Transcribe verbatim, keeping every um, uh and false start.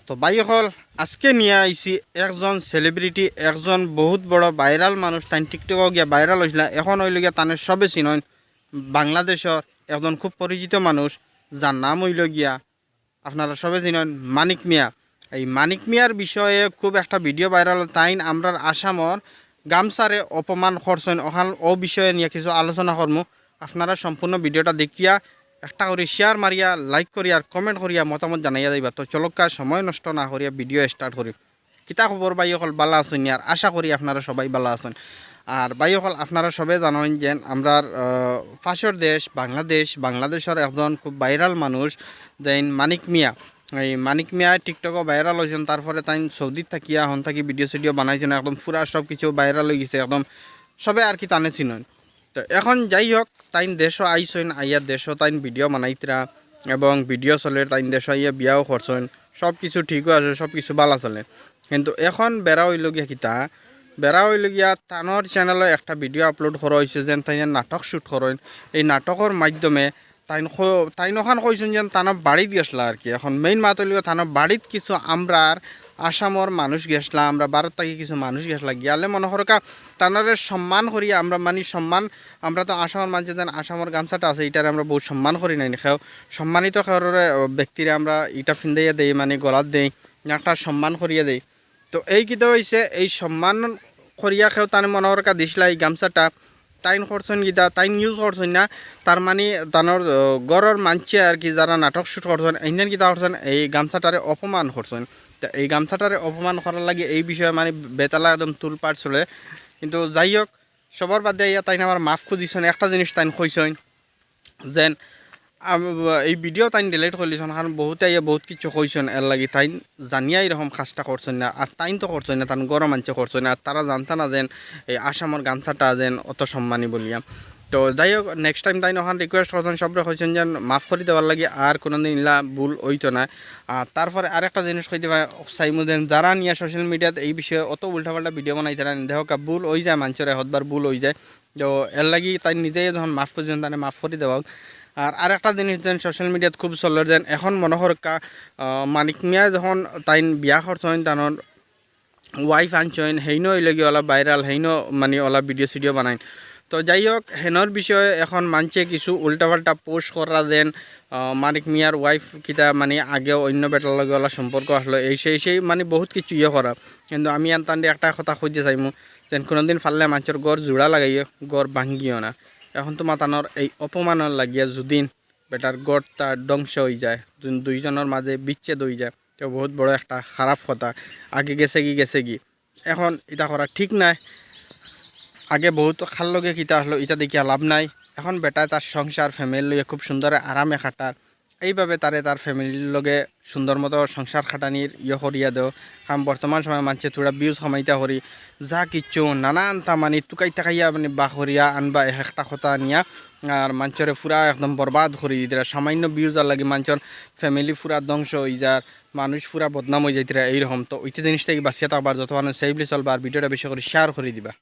তো ভাই অকল, আজকে নিয়া আইছি একজন সেলিব্রিটি, একজন বহুত বড় ভাইরাল মানুষ। তাইন TikTok-ও গিয়া ভাইরাল অইছিলা, এখন অইল গিয়া তানে সবে চিনইন। বাংলাদেশর একজন খুব পরিচিত মানুষ, যার নাম অইল গিয়া, আপনারা সবে চিনইন, মানিক মিয়া। এই মানিক মিয়ার বিষয়ে খুব একটা ভিডিও ভাইরাল। তাইন আমরার আসামর গামছারে অপমান করছইন, অখান অউ বিষয়ে নিয়া কিছু আলোচনা করমু। আপনারা সম্পূর্ণ ভিডিওটা দেখিয়া একটা করি শেয়ার মারিয়া, লাইক করিয়া আর কমেন্ট করিয়া মতামত জানাইয়া যাইবা। তো চলউক্কা, সময় নষ্ট না করিয়া ভিডিও স্টার্ট করি। কিতা খবর ভাই অকল, ভালা আছইন? আর আশা করি আপনারা সবাই ভালা আছইন। আর ভাই অকল, আপনারা সবে জানইন যে আমরার, আহ, পাশর দেশ বাংলাদেশ, বাংলাদেশর একজন খুব ভাইরাল মানুষ, যেইন মানিক মিয়া। এই মানিক মিয়া TikTok-ও ভাইরাল অইছইন, তারপরে তাইন সৌদিত থাকিয়া হন থাকি ভিডিও সিডিও বানাইছইন, একদম পুরা সব কিছু ভাইরাল অই গেছে, একদম সবে আর কি তানে চিনইন। তো এখন যাই হোক, তাইন দেশো আইছইন, আইয়া দেশো তাইন ভিডিও বানাইতরা এবং ভিডিও চলের, তাইন দেশো আইয়া বিয়াও করছইন, সব কিছু ঠিকও আছে, সব কিছু ভালা চলে। কিন্তু এখন বেড়া অইল গিয়া কিতা, বেড়া অইল গিয়া তানর চ্যানেলো একটা ভিডিও আপলোড করা অইছে, যেন তাইন নাটক শ্যুট করইন। এই নাটকর মাধ্যমে তাইন ক-, তাইন অখান কইছইন যেন তানর বাড়িত গেছলা আর কি। এখন মেইন মাত অইল গিয়া তানর বাড়িত কিছু আমরার আসামর মানুষ গেছলা, আমরা ভারত থাকি কিছু মানুষ গেছলা। গিয়ালে মনো করউক্কা তানরে সম্মান করি আমরা, মানি সম্মান, আমরা তো আসামর মানষে যেন আসামর গামছাটা আছে, ইটারে আমরা বহুত সম্মান করি নানি কেউ, সম্মানিত কেউরে, আহ, ব্যক্তিরে আমরা ইটা ফিন্দাইয়া দেই, মানি গলাত দেই, একটা সম্মান করিয়া দেই। তো এই কিতা অইছে, এই সম্মান করিয়া কেউ তানে মনো করউক্কা দিছলা এই গামছাটা, তাইন করছইন কিতা, তাইন ইউজ করছইন না, তার মানি তানর, আহ, ঘরর মানষে আর কি, যারা নাটক শ্যুট করছইন, এইনার কিতা করছইন, এই গামছাটারে অপমান করছইন। তো এই গামছাটারে অপমান করার লাগি এই বিষয়ে মানি বেতালা একদম তুলপাড় চলে। কিন্তু যাই হোক, সবর বাদে আইয়া তাইন আমার মাফ খুজিছইন। একটা জিনিস তাইন কইছইন যেন, আম, এই ভিডিও তাইন ডিলিট করিলিছইন, কারণ বহুতে আইয়া বহুত কিছু কইছইন, এর লাগি তাইন জানিয়া এরকম কাজটা করছইন না। আর তাইন তো করছইন না, তান ঘরর মানষে করছইন না। আর তারা জানতা না যেন এই আসামর গামছাটা যেন অত সম্মানী বলিয়া। তো যাই হোক, নেক্সট টাইম তাইন অখান রিকোয়েস্ট করছইন, সবরে কইছইন যেন মাফ করি দেওয়ার লাগি, আর কোনোদিন ইলা ভুল অইতো না। আর তারপরে আরেকটা জিনিস কইতে পাই-, চাইমু যেন যারা নিয়া সোশ্যাল মিডিয়াত এই বিষয়ে অত উল্টাপাল্টা ভিডিও বানাইতরা, দেখউক্কা ভুল অই যায়, মানষর একবার ভুল অই যায়। তো এর লাগি তাইন নিজে যখন মাফ খুজিছইন, তানে মাফ করি দেওয়া। আর আরেকটা জিনিস যেন সোশ্যাল মিডিয়াত খুব চলের যেন, এখন মনো করউক্কা, আহ, মানিক মিয়া যখন তাইন বিয়া করছইন, তানর ওয়াইফ আনছইন, হেইনো অইল গিয়া অলা ভাইরাল, হেইনো মানি অলা ভিডিও সিডিও বানাইন। তো যাই হোক, হেনর বিষয়ে এখন মানষে কিছু উল্টাপাল্টা পোস্ট করা যেন, আহ, মানিক মিয়ার ওয়াইফ কিতা মানি আগে অইন্য বেটার লগে অলা সম্পর্ক আছলো, এই সেই সেই মানি বহুত কিছু ইয়ে করা। কিন্তু আমি আনতান্ডি একটা কথা কইতে চাইমু, যেন কোনোদিন পারলে মানষর ঘর জুড়া লাগাইও, ঘর ভাঙ্গিও না। এখন তুমা তানর এই অপমানর লাগিয়া যুদিন বেটার ঘরটা ধ্বংস অই যায়, যুদিন দুইজনর মাঝে বিচ্ছেদ অই যায়, তো বহুত বড় একটা খারাপ কথা। আগে গেছেগি, গেছেগি, এখন ইতা করা ঠিক নায়। আগে বহুত কার লগে কিতা আছলো, ইতা দেখিয়া লাভ নাই। এখন বেটায় তার সংসার, ফ্যামিলি লইয়া খুব সুন্দরে আরামে কাটার। এইভাবে তারে তার ফ্যামিলির লগে সুন্দর মতো সংসার খাটানির ইয়ে করিয়া দেও। কারণ বর্তমান সময়ে মানষে থুড়া ভিউজ কামাইতা করি, যা কিচ্ছু নানান তা মানি তুকাই তাকাইয়া মানি বার করিয়া আনবা এক একটা কথা আনিয়া, আর মানষরে পুরা একদম বরবাদ করি দিতরা। সামান্য ভিউজর লাগি মানষর ফ্যামিলি পুরা ধ্বংস অই যার, মানুষ পুরা বদনাম অই যাইতরা এইরকম। তো ইতা জিনিস থাকি বাঁচিয়া থাকবার, যত মানুষ সেফলি চলবা, আর ভিডিওটা বেশি করি শেয়ার করি দিবা।